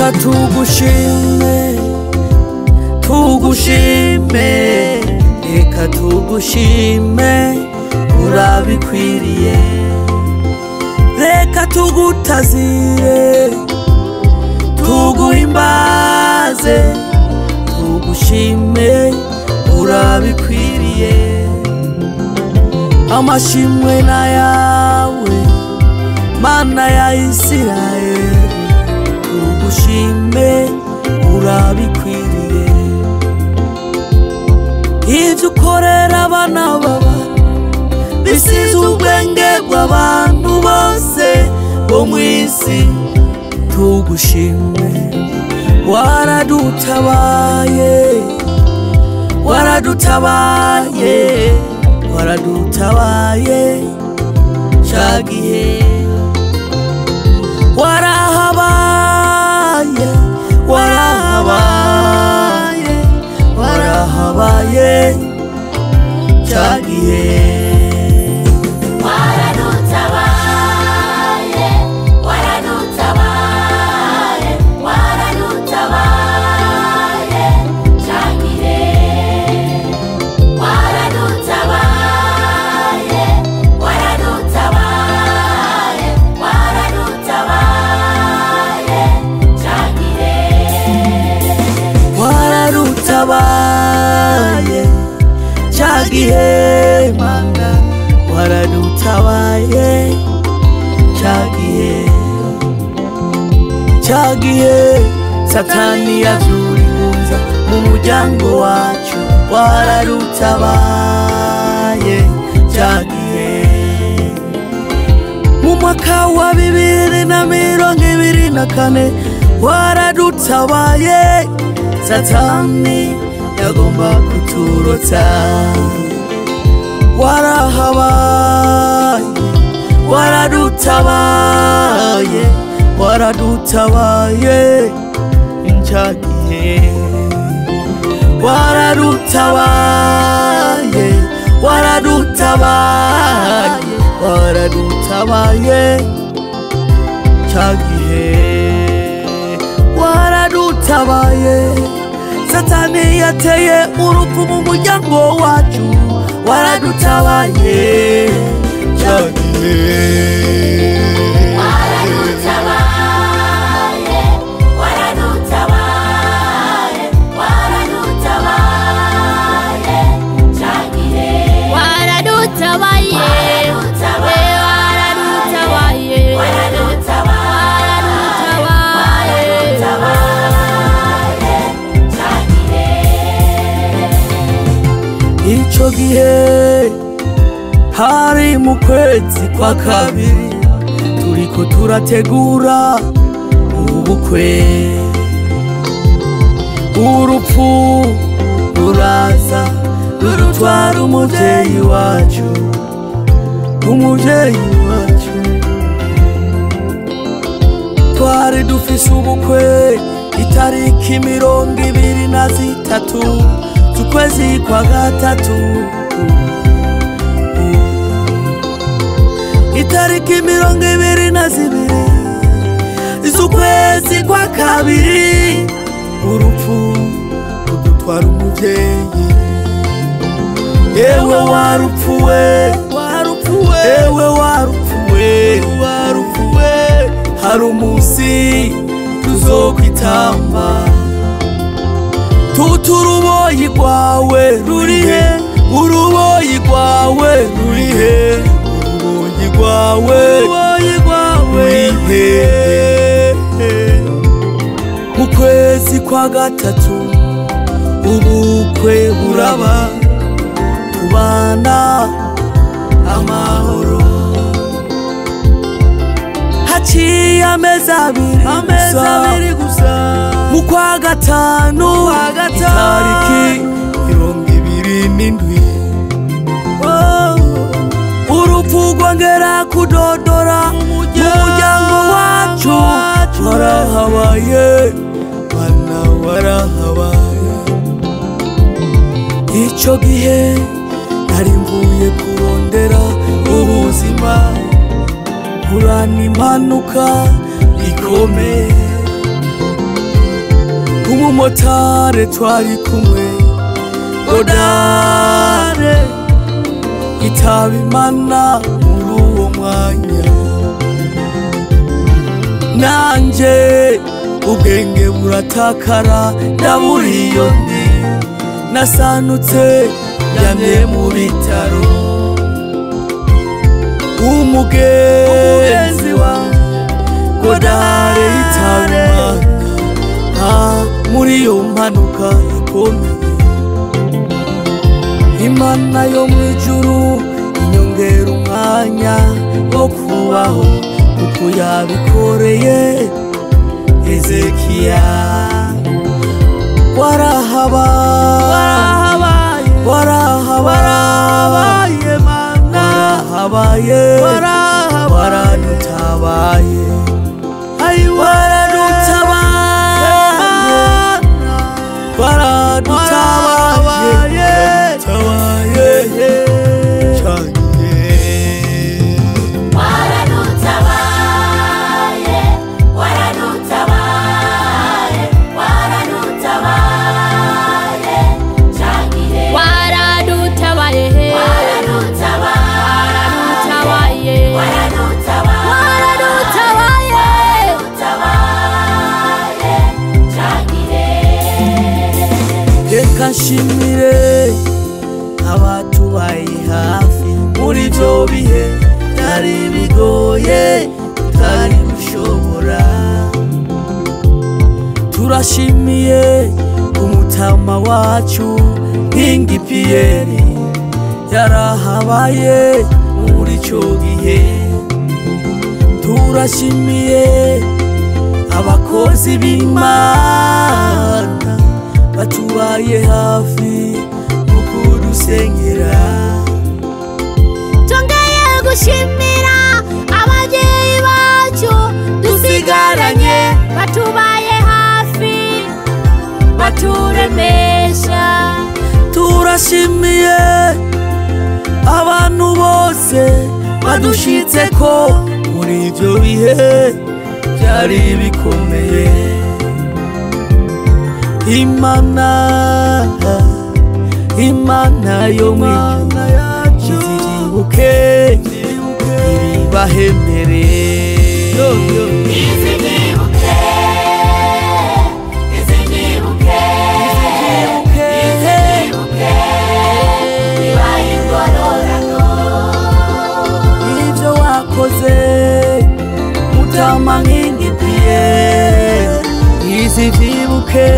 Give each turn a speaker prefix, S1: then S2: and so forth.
S1: Reka tugushime, tugushime, reka tugushime, urabikwiriye. Reka tugutazire, tuguhimbaze, tugushime, urabikwiriye. Amashimwe na yawe, Mana ya Isirayeli, tugushime, urabikwiriye. Ivyo ukorera abana b'abantu bisize ubwenge bw'abantu bose bo mw'isi, tugushime. Waradutabaye, waradutabaye, waradutabaye ca gihe. Warahabaye, warahabaye, warahabaye ca gihe.
S2: Waradutabaye, waradutabaye, waradutabaye ca gihe. Waradutabaye, waradutabaye, waradutabaye ca gihe.
S1: Waradutabaye ca gihe, Mana, waradutabaye ca gihe. Ca gihe Satani yavyura ingunza mu muryango wacu, waradutabaye ca gihe. Mu mwaka wa 2024 waradutabaye, Satani yagomba kuturotsa. Warahabaye, waradutabaye, waradutabaye ca gihe. Waradutabaye, waradutabaye, waradutabaye ca gihe. Waradutabaye, Satani yateye urupfu mu muryango wacu, waradutabaye ca gihe.
S2: Waradutabaye, waradutabaye, waradutabaye ca gihe.
S3: Waradutabaye, waradutabaye,
S2: Waradutabaye, waradutabaye ca gihe.
S1: Ico gihe hari mu kwezi kwa kabiri, turiko turategura ubukwe. Urupfu ruraza rurutwara umuvyeyi wacu, umuvyeyi wacu. Twari dufise ubukwe itariki 23 z'ukwezi kwa gatatu. Itariki 22 z'ukwezi kwa kabiri, urupfu rudutwara umuvyeyi. Ewe warupfuwe, warupfuwe, ewe warupfuwe, warupfuwe, hari umusi tuzokwitamba. Tutu uruboyi rwawe rurihe? Uruboyi rwawe rurihe? Uruboyi rwawe, uruboyi rwawe rurihe? Mu kwezi kwa gatatu ubukwe buraba, tubana amahoro. Haciye amezi abiri gusa, mu kwa gatanu itariki 27, urupfu rwongera kudodora mu muryango wacu. Warahabaye, Mana, warahabaye. Ico gihe nari mvuye kurondera ubuzima, mpura n'impanuka ikomeye. Umumotare twari kumwe Godare itaba Imana muri uwo mwanya. Nanje ubwenge buratakara, ndabura iyo ndi, nasanutse yamye mu bitaro. Umugenzi wa Godare yitaba Imana muri iyo mpanuka ikomeye. Imana yo mw'ijuru inyongera umwanya wo kubaho, kuko yabikoreye Hezekiya. Warahabaye, warahabaye, warahabaye, waradutabaye, waradutabaye, waradutabaye, tabaye cyane.
S2: Waradutabaye, waradutabaye, waradutabaye, cyagihe.
S3: Waradutabaye,
S2: Waradutabaye,
S3: waradutabaye,
S2: waradutabaye,
S3: waradutabaye.
S2: waradutabaye, cyagihe.
S1: Reka nshimire abatubaye hafi muri ibyo bihe byari bigoye tutari gushobora. Turashimiye umutama wacu Nkingi Pierre yarahabaye muri ico gihe. Turashimiye abakozi b'Imana batubaye hafi mu kudusengera.
S3: Twongeye gushimira ababyeyi bacu dusigaranye, batubaye hafi baturemesha.
S1: Turashimiye abantu bose badushitse ko muri ibyo bihe byari bikomeye. Imana, Imana yo mw'ijuru iziribuke ibibahemere.
S2: Izinyibuke, izinyibuke, izinyibuke, ibaye ingororano.
S1: Ibyo wakoze Mutama Nkingi Pierre izivyibuke.